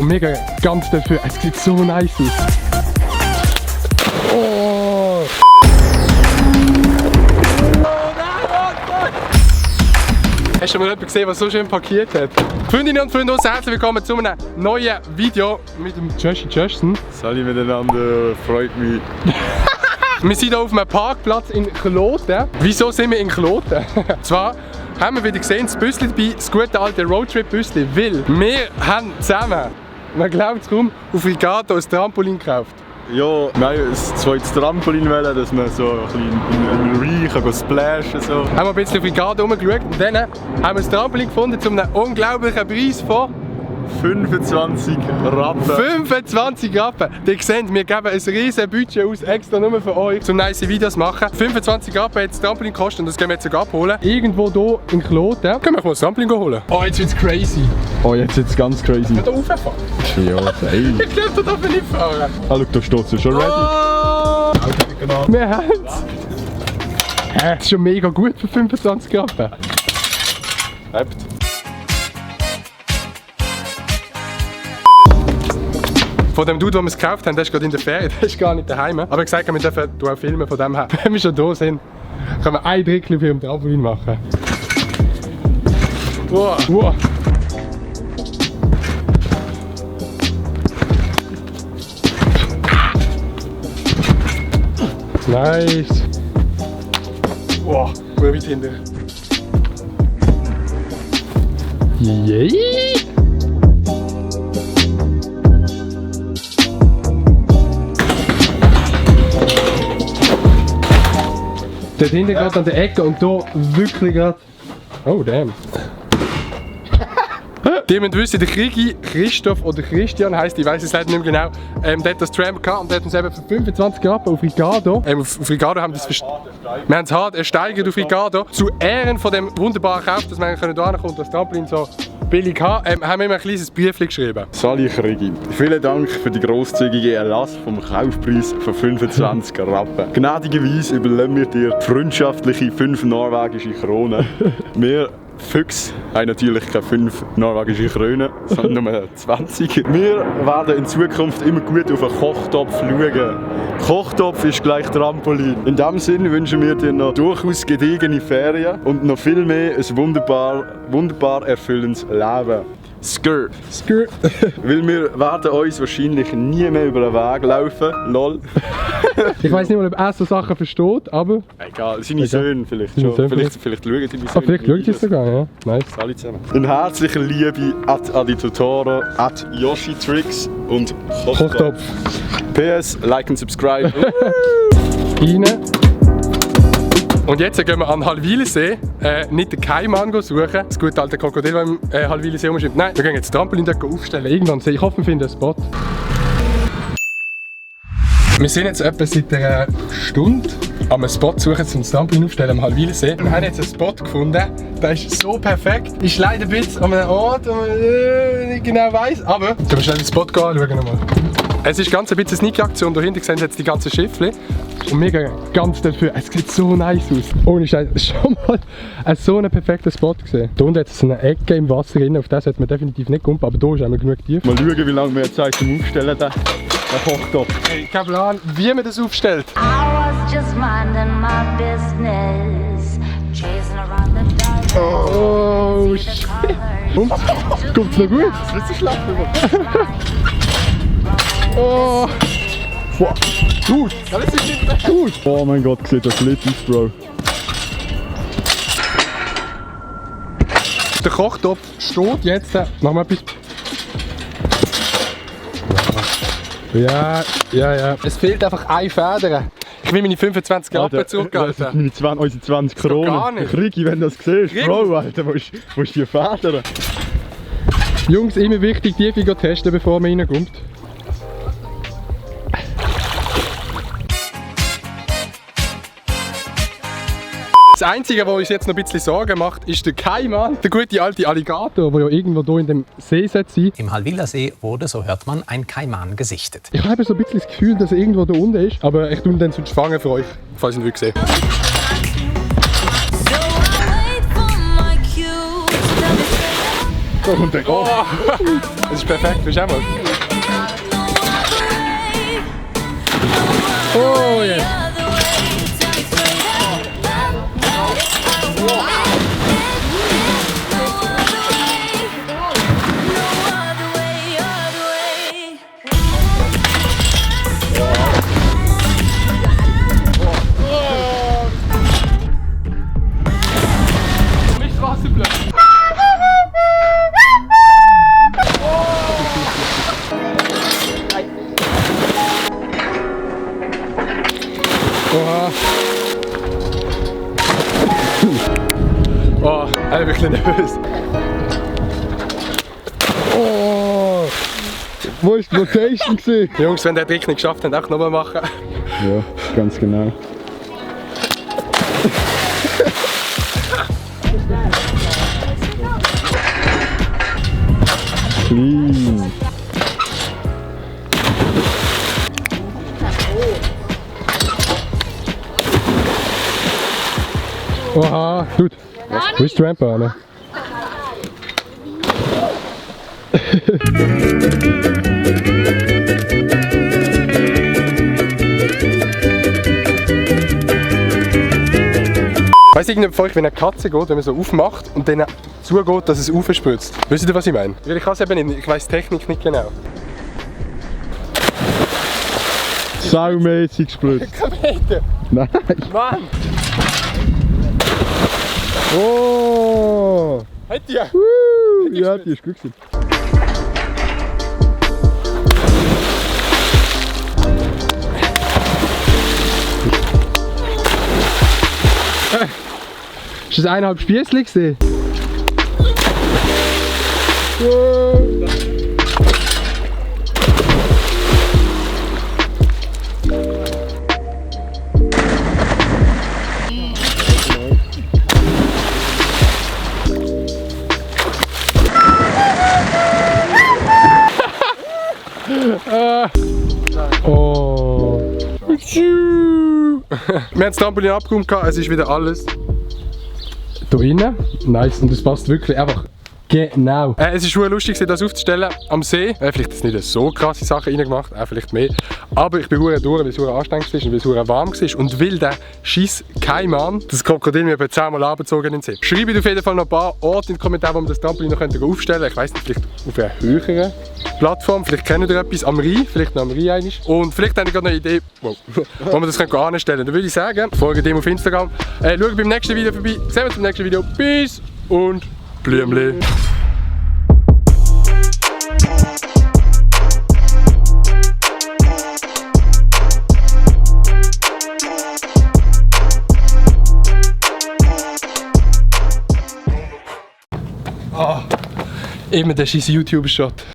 Und mega ganz dafür, es sieht so nice aus. Oh! Hast du mal jemanden gesehen, der so schön parkiert hat? Freundinnen und Freunde, herzlich willkommen zu einem neuen Video mit dem Justin. Salut miteinander, freut mich. Wir sind hier auf einem Parkplatz in Kloten. Wieso sind wir in Kloten? Zwar haben wir wieder gesehen, das Büssli dabei, das gute alte Roadtrip-Büssli, weil wir haben zusammen, man glaubt es kaum, auf Rigato ein Trampolin gekauft. Ja, wir haben ein zweites Trampolin wählen, dass man so ein bisschen in Rhein kann splashen so. Haben wir ein bisschen auf Rigato rumgeschaut und dann haben wir ein Trampolin gefunden zu einem unglaublichen Preis von 25 Rappen. 25 Rappen! Ihr seht, wir geben ein riesen Budget aus, extra nur für euch, um nice Videos zu machen. 25 Rappen hat das Trampolin gekostet und das gehen wir jetzt sogar abholen. Irgendwo hier in Kloten. Können wir mal das Trampolin holen? Oh, jetzt wird's crazy. Oh, jetzt wird's ganz crazy. Kann da rauffahren? Ja, ey. Ich glaube, da darf ich nicht fahren. Ah, schau, da steht es schon ready. Oh! Wir haben's. Das ist schon mega gut für 25 Rappen. Habt. Von dem Dude, den wir es gekauft haben, der ist gerade in der Ferien, der ist gar nicht daheim. Aber ich gesagt, wir dürfen auch filmen von dem her. Wenn wir schon da sind, können wir ein Drittel für den Trampolin machen. Wow. Wow. Nice. Wow, gut weit hinter. Yay! Dort hinten gerade an der Ecke und hier wirklich gerade. Oh damn. Die müssen wissen, der Krigi, Christoph oder Christian heisst, ich weiß es leider nicht mehr genau, der hat das Tram gehabt und der hat uns eben für 25 Rappen auf Rigato, auf Rigato haben wir das wir haben es hart ersteigert auf Rigato, zu Ehren von dem wunderbaren Kauf, dass wir hier kommen und das Trampolin so billig haben, haben wir immer ein kleines Briefchen geschrieben. Sali Krigi, vielen Dank für die grosszügige Erlass vom Kaufpreis von 25 Rappen. Gnädigerweise überlassen wir dir freundschaftliche 5 norwegische Kronen. Wir Füchse haben natürlich keine 5 norwegische Kronen, sondern nur 20. Wir werden in Zukunft immer gut auf einen Kochtopf schauen. Kochtopf ist gleich Trampolin. In diesem Sinne wünschen wir dir noch durchaus gediegene Ferien und noch viel mehr ein wunderbar erfüllendes Leben. Skrr. Skrr. Weil wir werden uns wahrscheinlich nie mehr über den Weg laufen. Lol. Ich weiß nicht mal, ob er so Sachen versteht, aber... Egal, seine Söhne vielleicht schon. Vielleicht schauen die Söhne. Vielleicht schauen die sogar, ja. Nice. Alle zusammen. Eine herzliche Liebe @ Totoro, @ Yoshi-Tricks und Kochtopf. PS, like und subscribe. Rein. Und jetzt gehen wir an den Hallwilensee, nicht den Kaiman suchen, das gute alte Krokodil, das im Hallwilensee rumschwimmt. Nein, wir gehen jetzt das Trampolin dort aufstellen, irgendwann. Ich hoffe, wir finden einen Spot. Wir sind jetzt etwa seit einer Stunde am Spot suchen, um das Trampolin aufstellen am Hallwilensee. Wir haben jetzt einen Spot gefunden, der ist so perfekt. Ist leider ein bisschen an einem Ort, wo man nicht genau weiss, aber können wir schnell den Spot anschauen nochmal. Es ist ganz ein bisschen eine Sneak-Aktion, da hinten sehen Sie jetzt die ganzen Schiffchen. Und wir gehen ganz dafür, es sieht so nice aus. Ohne Scheiß, schon mal so einen perfekten Spot gesehen. Hier unten hat es eine Ecke im Wasser drin, auf das sollte man definitiv nicht kumpen, aber hier ist einmal genug tief. Mal schauen, wie lange wir jetzt Zeit zum Aufstellen den Kochtopf. Hey, kein Plan, wie man das aufstellt. I was just minding my business, chasing around the dark. Oh shit. Und? Kommt's noch gut? Das ist so schlecht. Oh. Wow. Gut. Alles ist nicht gut. Oh mein Gott, sieht das lit aus, Bro. Der Kochtopf steht jetzt. Mach mal etwas. Ja. Es fehlt einfach eine Feder. Ich will meine 25 Rappen zurückhalten. Unsere 20 Kronen. Gar nicht. Krigi, wenn du das siehst. Krigi. Bro, Alter, wo ist die Feder? Jungs, immer wichtig, Tiefe testen, bevor man reinkommt. Das Einzige, was uns jetzt noch ein bisschen Sorgen macht, ist der Kaiman, der gute alte Alligator, der ja irgendwo hier in dem See sein sollte. Im Hallwilersee wurde, so hört man, ein Kaiman gesichtet. Ich habe so ein bisschen das Gefühl, dass er irgendwo da unten ist, aber ich tue ihn dann sonst fangen für euch, falls ihr ihn wirklich seht. Und der Oh, das ist perfekt, willst du auch mal? Oh, yes. Nicht Straße bleiben. Oha. Oh, ich bin ein bisschen nervös. Oh! Wo ist die Location gewesen? Jungs, wenn der Trick nicht geschafft hat, auch nochmal machen. Ja, ganz genau. Clean. Oha, gut. Wo ist die Rampe, Anne? Weißt du, irgendwie, wenn eine Katze geht, wenn man so aufmacht und dann zugeht, dass es aufspritzt? Wisst ihr, was ich meine? Weil ich kann es eben nicht, ich weiss die Technik nicht genau. Saumäßig gespritzt. Bitte! Nein! Mann! Oh! Hat die? Ja, die ist gut gewesen. Ist das 1,5 Spiessli gewesen? Oh. Wir haben das Trampolin abgeräumt, es ist wieder alles da innen. Nice, und es passt wirklich einfach genau. Es ist schon lustig, das aufzustellen am See. Vielleicht ist nicht so krasse Sachen reingemacht, vielleicht mehr. Aber ich bin durch, weil es sehr anstrengend war und weil es sehr warm war. Und weil der scheiß Kaiman, das Krokodil, mir etwa 10-mal abgezogen in den See. Schreibt auf jeden Fall noch ein paar Orte in die Kommentare, wo man das Trampolin noch aufstellen könnte. Ich weiss nicht, vielleicht auf einer höheren Plattform. Vielleicht kennt ihr etwas am Rhein, vielleicht noch am Rhein einmal. Und vielleicht habt ihr gerade eine Idee, wo man das anstellen kann. Dann würde ich sagen, folgt dem auf Instagram. Schaut beim nächsten Video vorbei. Sehen wir uns beim nächsten Video. Peace und Blümli. Immer der scheiß YouTube-Shot.